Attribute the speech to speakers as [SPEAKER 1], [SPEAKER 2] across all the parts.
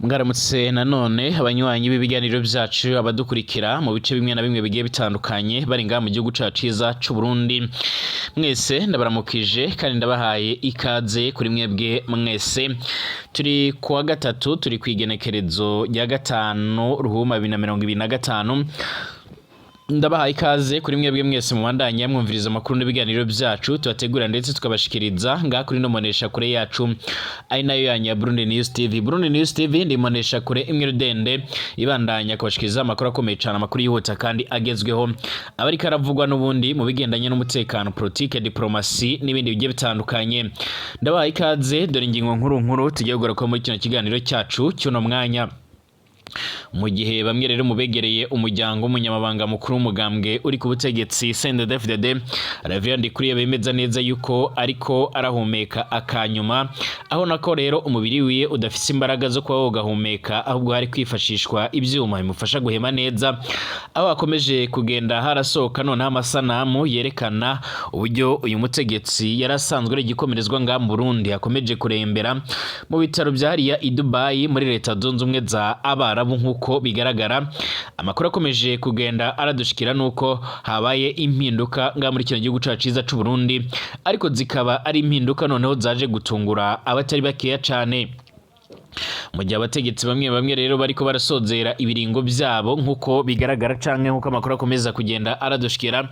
[SPEAKER 1] Mwaramutse nanone abanywanyi b'ibiganiro byacu, abadukurikira mu bice bimwe na bimwe bigiye bitandukanye bari ngaha mu gihugu cacu ciza c'u Burundi. Mwese ndabaramukije kandi ndabahaye ikaze kuri mwebwe mwese. Turi kuwa gatatu, turi kw'igenekerezo rya 5 Ruhuma 2025. Ndabahaye ikaze kuri mwebwe mwese mubandanya mwumviriza amakuru n'ibiganiro byacu tubategura ndetse tukabashikiriza ngaha kuri no monesha kure yacu, ari nayo yanyu ya Burundi News TV. Burundi News TV ndi monesha kure imwe rudende ibandanya kubashikiriza amakuru akomeye cyane, amakuru yihuta kandi agezweho, aba ariko aravugwa n'ubundi mu bigendanye n'umutekano, politike, diplomasi n'ibindi bigiye bitandukanye. Ndabahaye ikaze. Dore ingingo nkuru nkuru tugiye kugaruka muri kino kiganiro cyacu cy'uno mwanya. Mu gihe bamwe rero mu begereye umuryango w'umunyamabanga mukuru w'umugambwe uri ku butegetsi CNDD-FDD, Reverend Ndikuriye, bemeza neza yuko ariko arahumeka akanyuma, aho nako rero umubiri wiwe udafise imbaraga zo kuba wogahumeka, ahubwo hari kwifashishwa ivyuma bimufasha guhema neza, aho hakomeje kugenda harasohoka noneho amasanamu yerekana uburyo uyu mutegetsi yari asanzwe ari igikomerezwa ngaha mu Burundi akomeje kurembera mu bitaro vya hariya i Dubai muri Leta Zunze Ubumwe za Abarabu. Nk'uko bigaragara, amakuru akomeje kugenda aradushikira nuko habaye impinduka ngaha muri kino gihugu cacu ciza c'u Burundi, ariko zikaba ari impinduka noneho zaje gutungura abatari bakeya cane. Mu gihe abategetsi bamwe bamwe rero bariko barasozera ibiringo byabo, nk'uko bigaragara canke nk'uko amakuru akomeza kugenda aradushikira,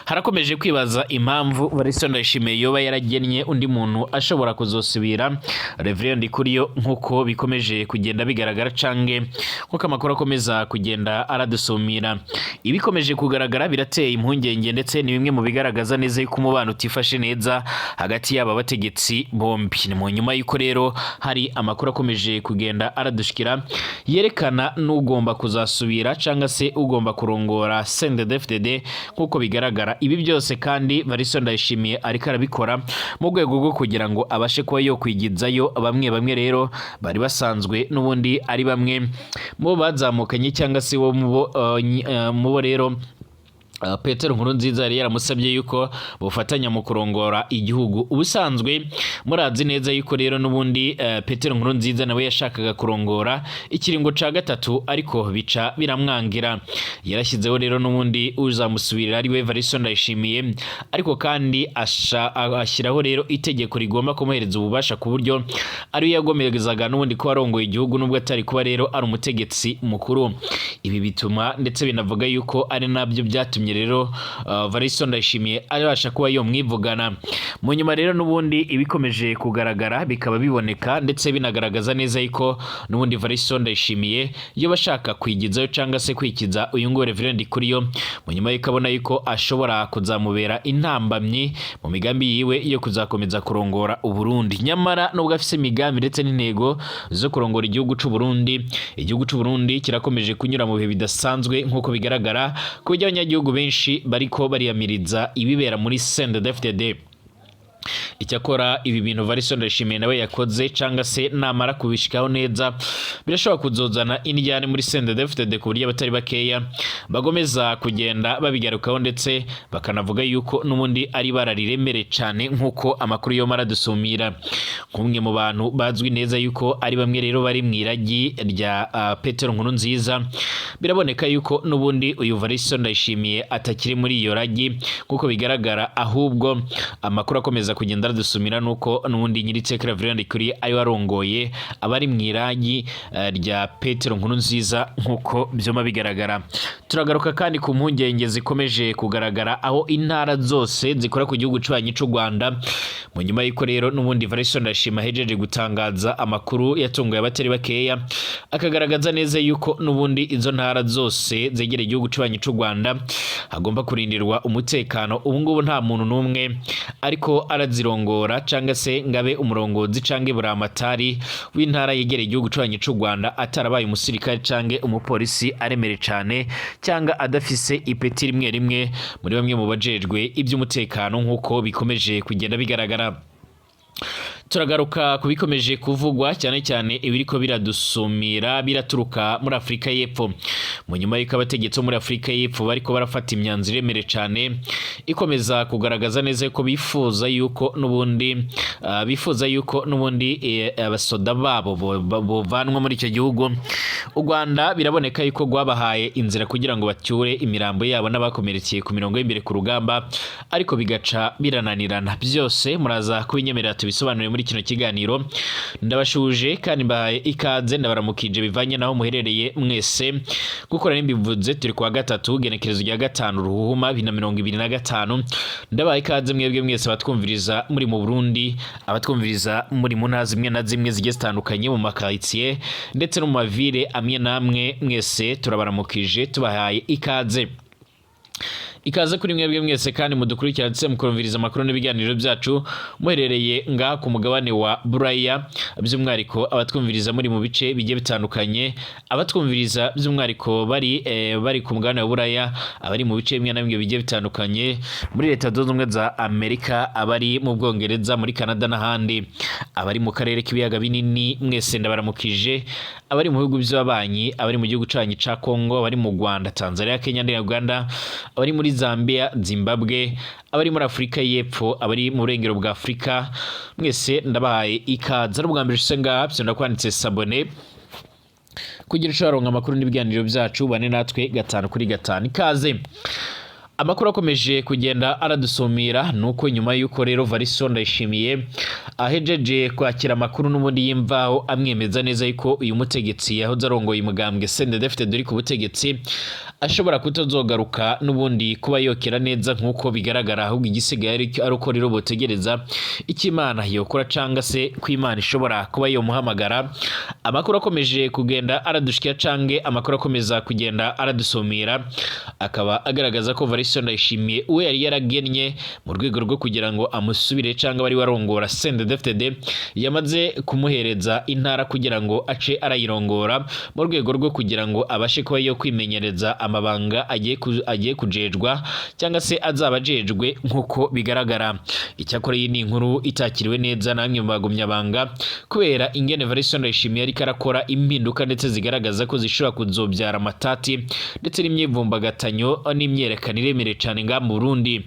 [SPEAKER 1] harakomeje kwibaza impamvu Varisto Ndayishimiye yoba yaragennye undi muntu ashobora kuzosubira Reverend Ndikuriyo, nk'uko bikomeje kugenda bigaragara canke nk'uko amakuru akomeza kugenda aradusumira. Ibikomeje kugaragara birateye impungenge, ndetse ni bimwe mu bigaragaza neza yuko umubano utifashe neza hagati y'aba bategetsi bombi. Ni mu nyuma y'uko rero hari amakuru akomeje kugenda aradushikira yerekana n'ugomba kuzasubira cyangwa se ugomba kurongora CNDD-FDD. Nk'uko bigaragara, ibi byose kandi Varisto Ndayishimiye ariko arabikora mu rwego rwo kugira ngo abashe kuba yokwigizayo bamwe bamwe rero bari basanzwe n'ubundi ari bamwe mu bo bazamukanye, cyangwa se bo mu bo rero Petero Nkurunziza yari yaramusabye yuko bufatanya mu kurongora igihugu. Ubusanzwe murazi neza yuko rero n'ubundi Petero Nkurunziza nawe yashakaga kurongora ikiringo ca gatatu, ariko bica biramwangira. Yarashyizeho rero n'ubundi uzamusubirira, ari we Varisto Ndayishimiye, ariko kandi ashyiraho rero itegeko rigomba kumuhereza ububasha, ku buryo ariwe yagomezaga n'ubundi kuba arongoye igihugu, nubwo atari kuba rero ari umutegetsi mukuru. Ibi bituma ndetse binavuga yuko ari nabyo byatumye rero Varisto Ndayishimiye abasha kuba yomwivugana. Mu nyuma rero n'ubundi ibikomeje kugaragara bikaba biboneka ndetse binagaragaza neza yuko n'ubundi Varisto Ndayishimiye iyo bashaka kwigizayo cyangwa se kwikiza uyu nguyu Reverend Ndikuriyo, mu nyuma yuko abona yuko ashobora kuzamubera intambamyi mu migambi yiwe yo kuzakomeza kurongora Uburundi. Nyamara nubwo afise imigambi ndetse n'intego zo kurongora igihugu c'u Burundi, igihugu c'u Burundi kirakomeje kunyura mu bihe bidasanzwe, nk'uko bigaragara, ku buryo abanyagihugu benshi bariko bariyamiriza ibibera muri CNDD-FDD. Icyakora ibi bintu Varisto Ndayishimiye nawe yakoze, cyangwa se namara kubishikaho neza, birashobora kuzozana indyane muri CNDD-FDD, ku buryo abatari bakeya bagomeza kugenda babigarukaho, ndetse bakanavuga yuko n'ubundi ari bara riremere cyane, nk'uko amakuru yo maradusumira. Nk'umwe mu bantu bazwi neza yuko ari bamwe rero bari mu iragi rya Petero Nkurunziza, biraboneka yuko n'ubundi uyu Varisto Ndayishimiye atakiri muri iyo ragi, nk'uko bigaragara. Ahubwo amakuru akomeza kugenda aradusumira nuko n'ubundi nyir'iteka Reverend Ndikuriye ari warongoye abari mu iragi rya Petero Nkurunziza, nk'uko byoma bigaragara. Turagaruka kandi ku mpungenge zikomeje kugaragara aho intara zose zikora ku gihugu cy'ubanyi cy'u Rwanda, mu nyuma y'uko rero n'ubundi Varisto Ndashima ahejeje gutangaza amakuru yatunguye abatari bakeya, akagaragaza neza yuko n'ubundi izo ntara zose zegereye igihugu cy'ubanyi cy'u Rwanda hagomba kurindirwa umutekano. Ubu ngubu nta muntu n'umwe ariko arazirongora cyangwa se ngabe umurongozi cyangwa buramatari w'intara yegereye igihugu cy'ubanyi cy'u Rwanda atarabaye umusirikare cyangwa umupolisi aremere cyane, cyangwa adafise ipeti rimwe rimwe muri bamwe mu bajejwe iby'umutekano, nk'uko bikomeje kugenda bigaragara. Turagaruka ku bikomeje kuvugwa, cyane cyane ibiriko biradusumira biraturuka muri Afurika y'Epfo, mu nyuma y'uko abategetsi bo muri Afurika y'Epfo bariko barafata imyanzuro iremereye cyane ikomeza kugaragaza neza ko bifuza yuko n'ubundi abasoda babo bovanwa muri icyo gihugu. U Rwanda biraboneka yuko rwabahaye inzira kugira ngo bacyure imirambo yabo n'abakomerekeye ku mirongo y'imbere ku rugamba, ariko bigaca birananirana. Byose muraza kubinyemerera tubisobanure muri kino kiganiro. Ndabashuje kandi mbahaye ikaze, ndabaramukije bivanye naho muherereye mwese. Gukora nimbivuze, turi kuwa gatatu, genekerezo rya 5 Ruhuhuma 2025. Ndabahaye ikaze mwebwe mwese abatwumviriza muri mu Burundi, abatwumviriza muri mu ntara zimwe na zimwe zigiye zitandukanye, mu makaritsiye ndetse no mu mavire amwe n'amwe. Mwese turabaramukije, tubahaye ikaze. Ikaze kuri mwebwe mwese kandi mudukurikira ndetse mukumviriza amakuru n'ibiganiro byacu muherereye ngaha ku mugabane wa Buraya, by'umwihariko abatwumviriza muri mu bice bigiye bitandukanye, abatwumviriza by'umwihariko bari ku mugabane wa Buraya, abari mu bice bimwe na bimwe bigiye bitandukanye muri Leta Zunze Ubumwe za Amerika, abari mu Bwongereza, muri Canada n'ahandi, abari mu karere k'ibiyaga binini, mwese ndabaramukije. Abari mu bihugu by'ababanyi, abari mu gihugu canyu ca Congo, abari mu Rwanda, Tanzania, Kenya na Uganda, abari muri Zambia, Zimbabwe, abari muri Afurika y'Epfo, abari mu burengero bwa Afurika, mwese ndabahaye ikaze. Ari ubwa mbere ushitse ngaha, vyonda kwanditse s'abonner kugira ushobora kuronka amakuru n'ibiganiro byacu. Bane natwe gatanu kuri gatanu. Ikaze. Amakuru akomeje kugenda aradusumira nuko nyuma y'uko rero Variso Ndayishimiye ahejeje kwakira amakuru n'ubundi y'imvaho amwemeza neza yuko uyu mutegetsi yahoze arongoye umugambwe CNDD-FDD uri ku butegetsi ashobora kutazogaruka n'ubundi kuba yokera neza nk'uko bigaragara, ahubwo igisigaye ari uko rero botegereza icyo Imana yokora canga se ko Imana ishobora kuba yomuhamagara. Amakuru akomeje kugenda aradushikira cange amakuru akomeza kugenda aradusumira akaba agaragaza ko Variso Ndayishimiye uwe yari yaragennye mu rwego rwo kugira ngo amusubire canga bari warongora CNDD-FDD yamaze kumuhereza intara kugira ngo ace arayirongora mu rwego rwo kugira ngo abashe kuba yo kwimenyereza amabanga agiye kujejwa cyangwa se azaba ajejwe nk'uko bigaragara. Icyakora iyi ni inkuru itakiriwe neza na bamwe mu bagumyabanga kubera ingene Variso Ndayishimiye ariko arakora impinduka ndetse zigaragaza ko zishobora kuzobyara amatati ndetse n'imyivumbagatanyo n'imyerekano iremereye cyane ngaha mu Burundi.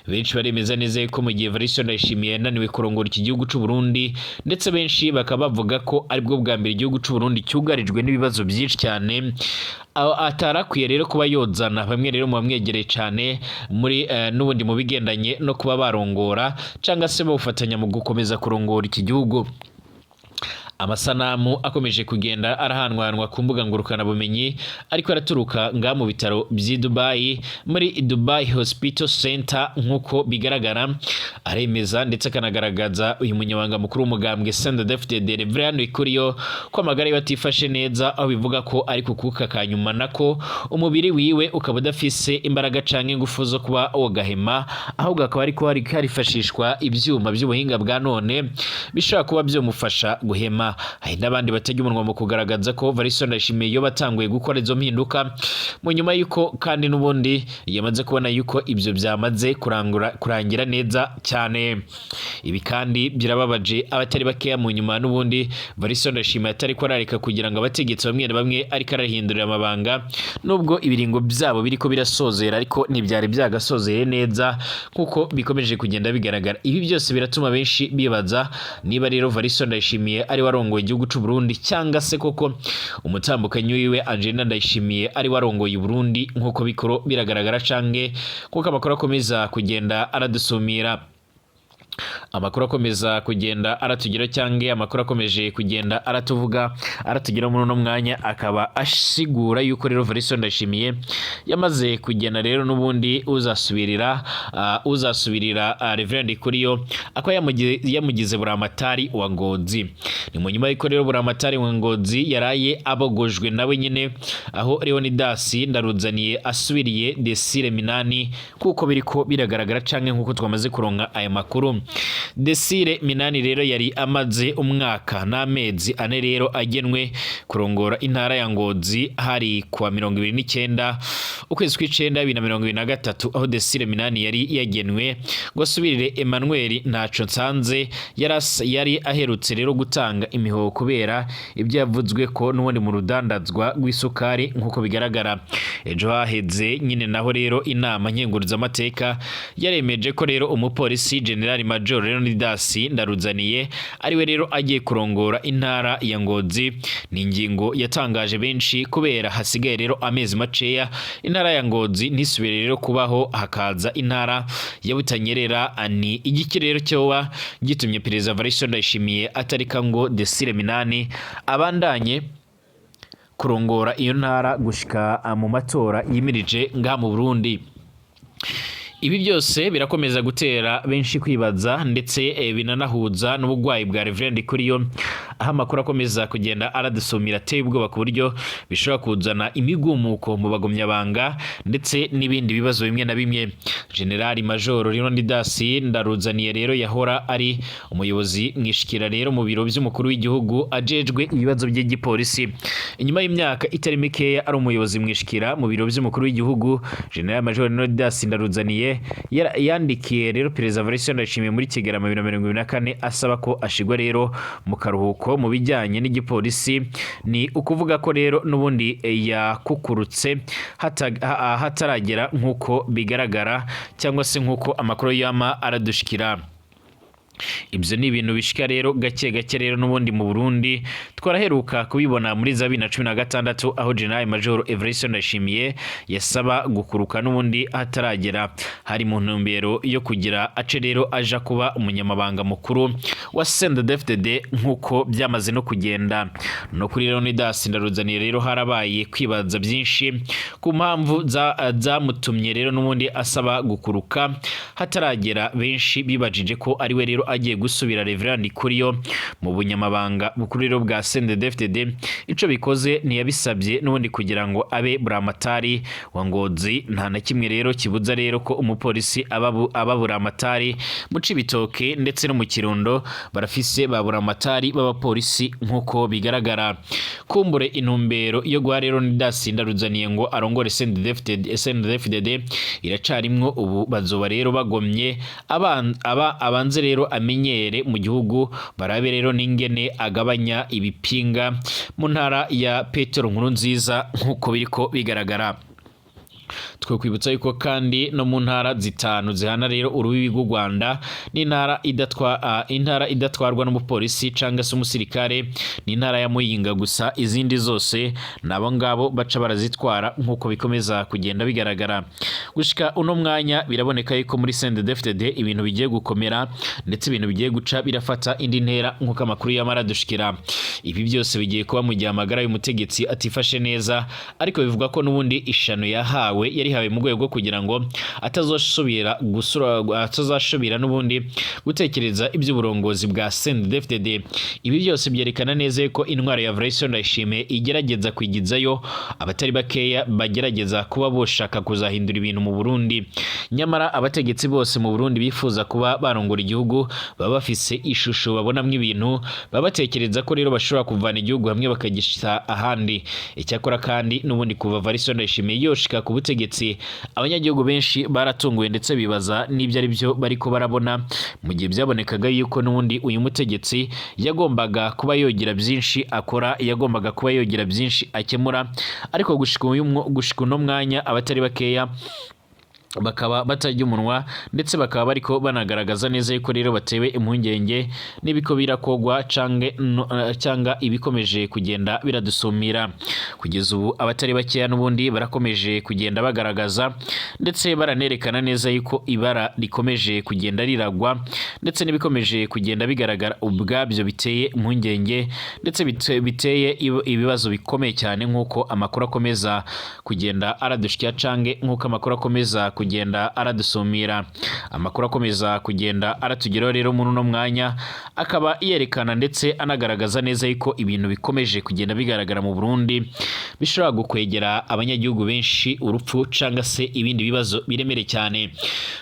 [SPEAKER 1] Benshi baremeza neza yuko mu gihe Variso Ndayishimiye yananiwe kurongora iki gihugu c'u Burundi, ndetse benshi bakaba bavuga ko aribwo bwa mbere igihugu c'u Burundi cyugarijwe n'ibibazo byinshi cyane, aho atarakwiye rero kuba yozana bamwe rero mu bamwegereye cyane muri n'ubundi mu bigendanye no kuba barongora cyangwa se bawufatanya mu gukomeza kurongora iki gihugu. Amasanamu akomeje kugenda arahanwanwa ku mbuga ngurukanabumenyi ariko araturuka ngaha mu bitaro by'i Dubai, muri Dubai Hospital Center, nk'uko bigaragara, aremeza ndetse akanagaragaza uyu munyamabanga mukuru w'umugambwe CNDD-FDD Reverend Ikuriyo ko amagara yiwe atifashe neza, aho bivuga ko ari ku kuka ka nyuma, nako umubiri wiwe ukaba udafise imbaraga canke ingufu zo kuba wogahema, ahubwo akaba ariko hari harifashishwa ivyuma by'ubuhinga bwa none bishobora kuba byomufasha guhema. Hari n'abandi batega umunwa mu kugaragaza ko Variso Ndayishimiye iyo batanguye gukora izo mpinduka mu nyuma y'uko kandi n'ubundi yamaze kubona yuko ibyo byamaze kurangira neza cyane. Ibi kandi birababaje abatari bakeya mu nyuma n'ubundi Variso Ndayishimiye atari ko arareka kugira ngo abategetsi bamwe na bamwe ariko arahindurira amabanga, nubwo ibiringo byabo biriko birasozera, ariko ntibyari byagasozeye neza nkuko bikomeje kugenda bigaragara. Ibi byose biratuma benshi bibaza niba rero Variso Ndayishimiye ari warongoye igihugu c'u Burundi cyangwa se koko umutambukanyi wiwe Angelina Ndayishimiye ari warongoye i Burundi nkuko bikoro biragaragara canke kuko amakuru akomeza kugenda aradusumira. Amakuru akomeza kugenda aratugira cyangwa amakuru akomeje kugenda aratuvuga aratugira muri uno mwanya akaba asigura yuko rero Variso Ndayishimiye yamaze kugena rero n'ubundi uzasubirira Reverend Kuriyo, akaba yamugize buramatari wa Ngozi. Ni mu nyuma y'uko rero buramatari wa Ngozi yaraye abogojwe nawe nyine, aho Leonidas Ndaruzaniye asubiriye Desire Minani, kuko biriko biragaragara canke nkuko twamaze kuronka aya makuru. Desire Minani rero yari amaze umwaka n'amezi 4 rero agenwe kurongora intara ya Ngozi. Hari kuwa 29 ukwezi kw'icenda 2023, aho Desire Minani yari yagenwe ngo asubirire Emmanuel Ntaco Nsanze yari aherutse rero gutanga imihoho kubera ibyo yavuzwe ko n'ubundi mu rudandazwa rw'isukari. Nk'uko bigaragara, ejo haheze nyine naho rero inama nkenguruzamateka yaremeje ko rero umupolisi General Major Leonidas Ndaruzaniye ariwe rero agiye kurongora intara ya Ngozi. Ni ingingo yatangaje benshi kubera hasigaye rero amezi maceya intara ya Ngozi ntisubire rero kubaho, hakaza intara ya Butanyerera. Ni igiki rero cyoba gitumye Perezida Evariste Ndayishimiye atarika ngo Desire Minani abandanye kurongora iyo ntara gushika mu matora yimirije ngaha mu Burundi? Ibi byose birakomeza gutera benshi kwibaza, ndetse binanahuza n'ubugwayi bwa Reverend Kuriyo, aho amakuru akomeza kugenda aradusumira ateye ubwoba ku buryo bishobora kuzana imigumuko mu bagumyabanga ndetse n'ibindi bibazo bimwe na bimwe. General Major Leonidas Ndaruzaniye rero yahora ari umuyobozi mwishikira rero mu biro by'umukuru w'igihugu ajejwe ibibazo by'igipolisi. Inyuma y'imyaka itari mikeya ari umuyobozi mwishikira mu biro by'umukuru w'igihugu, General Major Leonidas Ndaruzaniye yandikiye rero Perezida Evariste Ndayishimiye muri Kigarama 2024 asaba ko ashigwa rero mu karuhuko mu bijyanye n'igipolisi. Ni ukuvuga ko rero n'ubundi yakukurutse hataragera, nk'uko bigaragara cyangwa se nk'uko amakuru yama aradushikira. Ibyo ni ibintu bishika rero gake gake rero n'ubundi mu Burundi. Twaraheruka kubibona muri za 2016, aho General Major Evariste Ndayishimiye yasaba gukuruka n'ubundi hataragera, hari mu ntumbero yo kugira ace rero aja kuba umunyamabanga mukuru wa CNDD-FDD, nk'uko byamaze no kugenda. No kuri Leonidas Ndaruzaniye rero harabaye kwibaza byinshi ku mpamvu zamutumye rero n'ubundi asaba gukuruka hataragera. Benshi bibajije ko ari we rero agiye gusubira Reverend Kuriyo mu bunyamabanga bukuru rero bwa CNDD-FDD. Ico bikoze ntiyabisabye n'ubundi kugira ngo abe buramatari wa Ngozi. Nta na kimwe rero kibuza rero ko umupolisi aba buramatari. Mu Cibitoke ndetse no mu Kirundo barafise ba buramatari b'abapolisi, nk'uko bigaragara. Kumbure intumbero yo guha rero Leonidas Ndaruzaniye ngo arongore CNDD-FDD CNDD-FDD iracarimwo. Ubu bazoba rero bagomye abanze rero amenyere mu gihugu, barabe rero n'ingene agabanya ibipinga mu ntara ya Petero Nkurunziza, nk'uko biriko bigaragara. Twakwibutsa yuko kandi no mu ntara zitanu zihana rero urubibi rw'u Rwanda n'intara idatwa intara idatwarwa n'umupolisi canga se umusirikare ni intara ya Muyinga gusa. Izindi zose nabo ngabo baca barazitwara, nk'uko bikomeza kugenda bigaragara. Gushika uno mwanya biraboneka yuko muri CNDD-FDD ibintu bigiye gukomera, ndetse ibintu bigiye guca birafata indi ntera, nk'uko amakuru yamara dushikira. Ibi byose bigiye kuba mu gihe amagara y'umutegetsi atifashe neza, ariko bivuga ko n'ubundi ishano yahawe yarihawe mu rwego rwo kugira ngo atazosubira gusura, atazashobira n'ubundi gutekereza iby'uburongozi bwa CNDD-FDD. Ibi byose byerekana neza ko intwaro ya Evariste Ndayishimiye igerageza kwigizayo abatari bakeya bagerageza kuba boshaka kuzahindura ibintu mu Burundi. Nyamara abategetsi bose mu Burundi bifuza kuba barongora igihugu baba bafise ishusho babonamwo ibintu, baba batekereza ko rero bashobora kuvana igihugu hamwe bakagishita ahandi. Icyakora kandi n'ubundi kuva Evariste Ndayishimiye yoshika ku butegetsi, abanyagihugu benshi baratunguwe ndetse bibaza n'ibyo ari byo bariko barabona, mu gihe byabonekaga yuko n'ubundi uyu mutegetsi yagombaga kuba yogira byinshi akora, yagombaga kuba yogira byinshi akemura. Ariko gushika uno mwanya abatari bakeya bakaba batarya umunwa, ndetse bakaba bariko banagaragaza neza yuko rero batewe impungenge n'ibiko birakogwa canke cyangwa ibikomeje kugenda biradusumira kugeza ubu. Abatari bakeya n'ubundi barakomeje kugenda bagaragaza ndetse baranerekana neza yuko ibara rikomeje kugenda riragwa, ndetse n'ibikomeje kugenda bigaragara ubwabyo biteye impungenge, ndetse biteye ibibazo bikomeye cyane, nk'uko amakuru akomeza kugenda aradushikira cange nk'uko amakuru akomeza. kugenda aradusumira. Amakuru akomeza kugenda aratugeraho rero muri uno mwanya akaba yerekana ndetse anagaragaza neza yuko ibintu bikomeje kugenda bigaragara mu Burundi bishobora gukwegera abanyagihugu benshi urupfu canga se ibindi bibazo biremere cyane.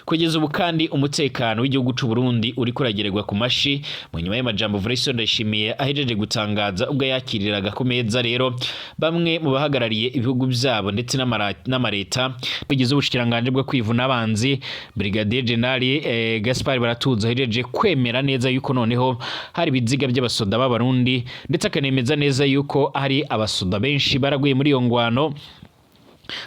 [SPEAKER 1] Kugeza ubu kandi umutekano w'igihugu c'u Burundi uriko uragererwa ku mashi mu nyuma y'amajambo Evariste Ndayishimiye ahejeje gutangaza ubwo yakiriraga ku meza rero bamwe mu bahagarariye ibihugu byabo ndetse n'amareta bigize ubushikiranganje bwo kwivuna abanzi, Brigadier General Gaspard Baratuza ahejeje kwemera neza yuko noneho hari ibiziga by'abasoda b'Abarundi, ndetse akanemeza neza yuko hari abasoda benshi baraguye muri iyo ngwano,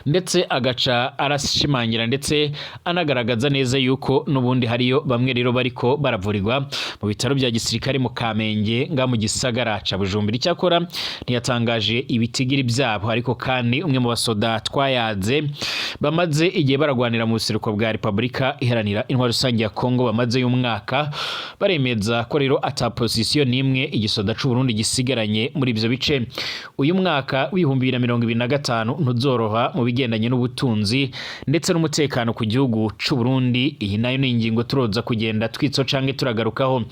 [SPEAKER 1] ndetse agaca arashimangira ndetse anagaragaza neza yuko n'ubundi hariyo bamwe rero bariko baravurirwa mu bitaro bya gisirikare mu Kamenge nga mu gisagara ca Bujumbura. Icyakora ntiyatangaje ibitigiri byabo, ariko kandi umwe mu basoda twayaze bamaze igihe baragwanira mu buseruko bwa Repubulika Iharanira Intwaro Rusange ya Kongo bamaze y'umwaka, baremeza ko rero ata position n'imwe igisoda c'u Burundi gisigaranye muri ivyo bice. Uyu mwaka w'2025 ntuzoroha mu bigendanye n'ubutunzi ndetse n'umutekano ku gihugu c'u Burundi. Iyi nayo ni ingingo turoza kugenda twitso canke turagarukaho.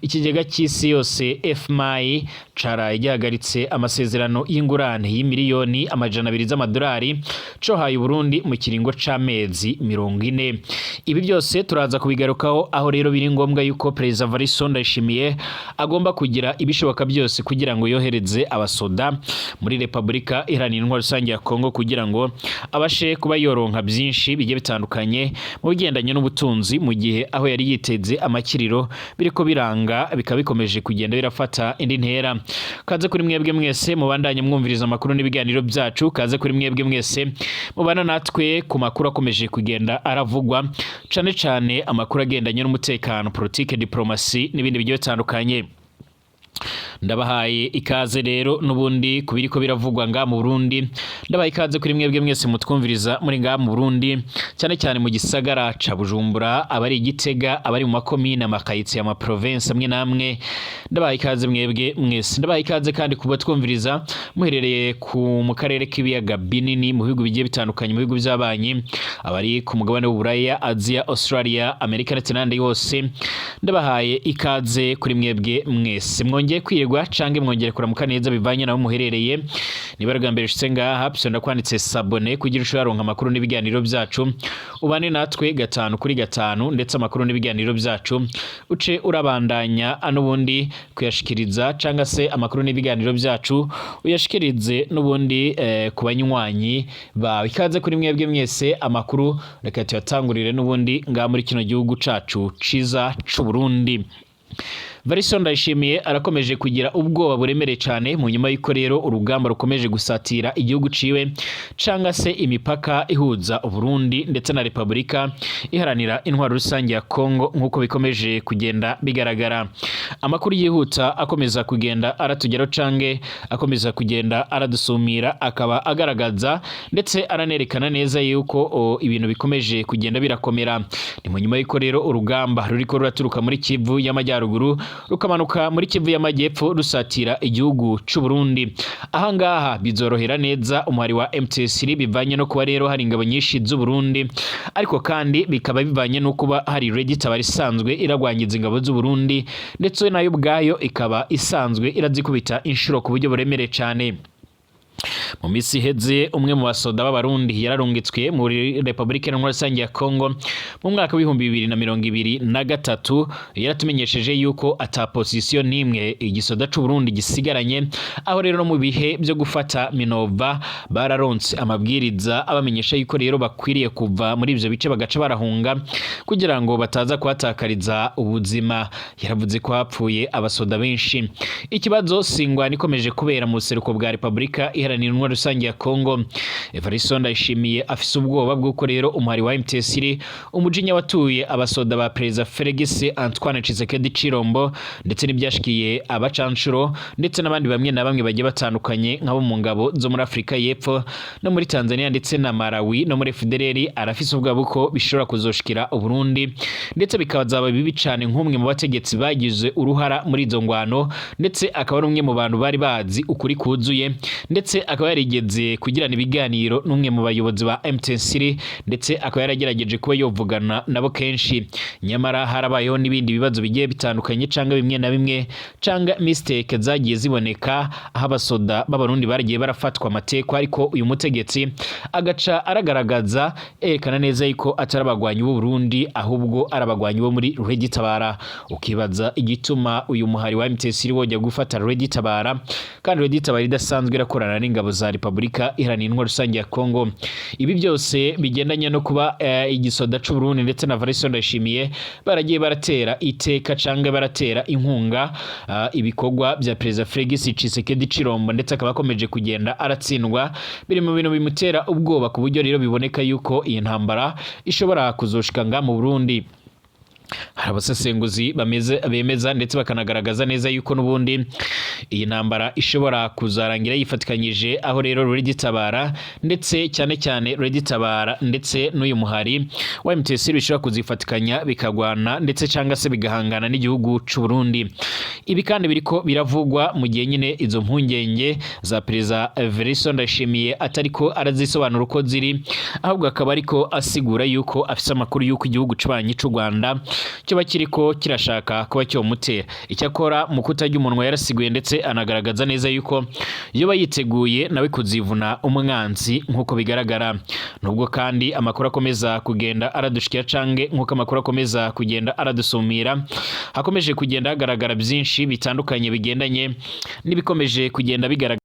[SPEAKER 1] Ikigega cy'isi yose FMI caraye gihagaritse amasezerano y'ingurane y'imiliyoni 200 z'amadolari cohaye Burundi mu kiringo c'amezi 40. Ibi byose turaza kubigarukaho, aho rero biri ngombwa yuko Perezida Evariste Ndayishimiye agomba kugira ibishoboka byose kugira ngo yohereze abasoda muri Repubulika Iharanira Intwaro Rusange ya Kongo kugira ngo abashe kuba yoronka byinshi bigiye bitandukanye mu bigendanye n'ubutunzi, mu gihe aho yari yiteze amakiriro biriko biranga, bikaba bikomeje kugenda birafata indi ntera. Kaze kuri mwebwe mwese mubandanye mwumviriza amakuru n'ibiganiro byacu, kaze kuri mwebwe mwese mubana natwe ku makuru akomeje kugenda aravugwa, cane cane amakuru agendanye n'umutekano, politike, diplomasi n'ibindi bigiye bitandukanye. Ndabahaye ikaze rero n'ubundi ku biriko biravugwa nga mu Burundi. Ndabahaye ikaze kuri mwebwe mwese mutwumviriza muri nga mu Burundi, cyane cyane mu gisagara ca Bujumbura, abari Igitega, abari mu makomine, amakayitsi, ama province amwe namwe. Ndabahaye ikaze mwebwe mwese. Ndabahaye ikaze kandi kuba twumviriza muherereye ku mu karere k'ibiyaga binini, mu bihugu bigiye bitandukanye, mu bihugu by'abanyi, abari ku mugabane w'Uburaya, Aziya, Australia, Amerika ndetse n'ahandi hose. Ndabahaye ikaze kuri mwebwe mwese mwongeye kwirwa canke mwongere kuramuka neza bivanye naho muherereye. Niba bwa mbere ushitse ngaha, psonda kwanditse s'abonner kugira ushobore kuronka amakuru n'ibiganiro byacu, ubane natwe gatanu kuri gatanu, ndetse amakuru n'ibiganiro byacu uce urabandanya n'ubundi kuyashikiriza, canga se amakuru n'ibiganiro byacu uyashikirize n'ubundi ku banywanyi bawe. Ikaze kuri mwebwe mwese. Amakuru reka tuyatangurire n'ubundi ngaha muri kino gihugu cacu ciza c'u Burundi. Evariste Ndayishimiye arakomeje kugira ubwoba buremereye cyane mu nyuma y'uko rero urugamba rukomeje gusatira igihugu ciwe, canga se imipaka ihuza Uburundi ndetse na Repubulika Iharanira Intwaro Rusange ya Kongo, nk'uko bikomeje kugenda bigaragara. Amakuru yihuta akomeza kugenda aratugeraho cange akomeza kugenda aradusumira akaba agaragaza ndetse aranerekana neza yuko ibintu bikomeje kugenda birakomera. Ni mu nyuma y'uko rero urugamba ruriko ruraturuka muri Kivu y'Amajyaruguru rukamanuka muri Kivu y'Amajyepfo rusatira igihugu c'u Burundi. Ahangaha bizorohera neza umuhari wa M23 bivanye no kuba rero hari ingabo nyinshi z'u Burundi, ariko kandi bikaba bivanye no kuba hari Red Tabara isanzwe iragwanyiza ingabo z'u Burundi, ndetse nayo ubwayo ikaba isanzwe irazikubita inshuro ku buryo buremereye cane. Mu minsi iheze umwe mu basoda b'Abarundi yararungitswe muri Repubulika Iharanira Rusange ya Kongo mu mwaka w'2023, yaratumenyesheje yuko ata position n'imwe igisoda c'u Burundi gisigaranye, aho rero no mu bihe byo gufata Minova bararonse amabwiriza abamenyesha yuko rero bakwiriye kuva muri ivyo bice bagaca barahunga kugira ngo bataza kuhatakariza ubuzima. Yaravuze ko hapfuye abasoda benshi. Ikibazo singwani ikomeje kubera mu buseruko bwa Repubulika Iharanira Intwaro Rusange ya Kongo. Evariste Ndayishimiye afise ubwoba bw'uko rero umuhari wa M23, umujinya watuye abasoda ba Perezida Felix Antoine Tshisekedi Chilombo, ndetse n'ibyashikiye abacanshuro ndetse n'abandi bamwe na bamwe bagiye batandukanye nk'abo mu ngabo zo muri Afrika y'Epfo no muri Tanzania ndetse na Malawi no muri FDLR, arafise ubwoba ko bishobora kuzoshikira Uburundi ndetse bikazaba bibi cane. Nk'umwe mu bategetsi bagize uruhara muri izo ngwano, ndetse akaba ari umwe mu bantu bari bazi ukuri kuzuye, ndetse akaba yarigeze kugirana ibiganiro n'umwe mu bayobozi ba M23, ndetse akaba yaragerageje kuba yovugana nabo kenshi. Nyamara harabayeho n'ibindi bibazo bigiye bitandukanye, canga bimwe na bimwe, canga mistake zagiye ziboneka, aho abasoda b'Abarundi baragiye barafatwa amatekwa, ariko uyu mutegetsi agaca aragaragaza yerekana neza yuko atari abagwanyi b'u Burundi, ahubwo ari abagwanyi bo muri RED Tabara. Ukibaza igituma uyu muhari wa M23 wojya gufata RED Tabara, kandi RED Tabara idasanzwe irakorana n'ingabo za Repubulika Iharanira Intwaro Rusange ya Kongo. Ibi byose bigendanye no kuba igisoda c'u Burundi ndetse na Evariste Ndayishimiye baragiye baratera iteka canke baratera inkunga ibikorwa bya Perezida Felix Tshisekedi Tshilombo, ndetse akaba akomeje kugenda aratsindwa, biri mu bintu bimutera ubwoba, ku buryo rero biboneka yuko iyi ntambara ishobora kuzoshika nga mu Burundi. Hari abasesenguzi bameze bemeza ndetse bakanagaragaza neza yuko n'ubundi iyi ntambara ishobora kuzarangira yifatikanyije, aho rero RED Tabara, ndetse cyane cyane RED Tabara ndetse n'uyu muhari wa M23, bishobora kuzifatikanya bikagwana ndetse cyangwa se bigahangana n'igihugu c'u Burundi. Ibi kandi biriko biravugwa mu gihe nyine izo mpungenge za Perezida Evariste Ndayishimiye atariko arazisobanura uko ziri, ahubwo akaba ariko asigura yuko afise amakuru yuko igihugu c'abanyi c'u Rwanda kiba kiriko kirashaka kuba cyomutera. Icyakora mu kutarya umunwa yarasiguye ndetse anagaragaza neza yuko yoba yiteguye nawe kuzivuna umwanzi nk'uko bigaragara. Nubwo kandi amakuru akomeza kugenda aradushikira, cange nk'uko amakuru akomeza kugenda aradusumira, hakomeje kugenda hagaragara byinshi bitandukanye bigendanye n'ibikomeje kugenda bigaragara.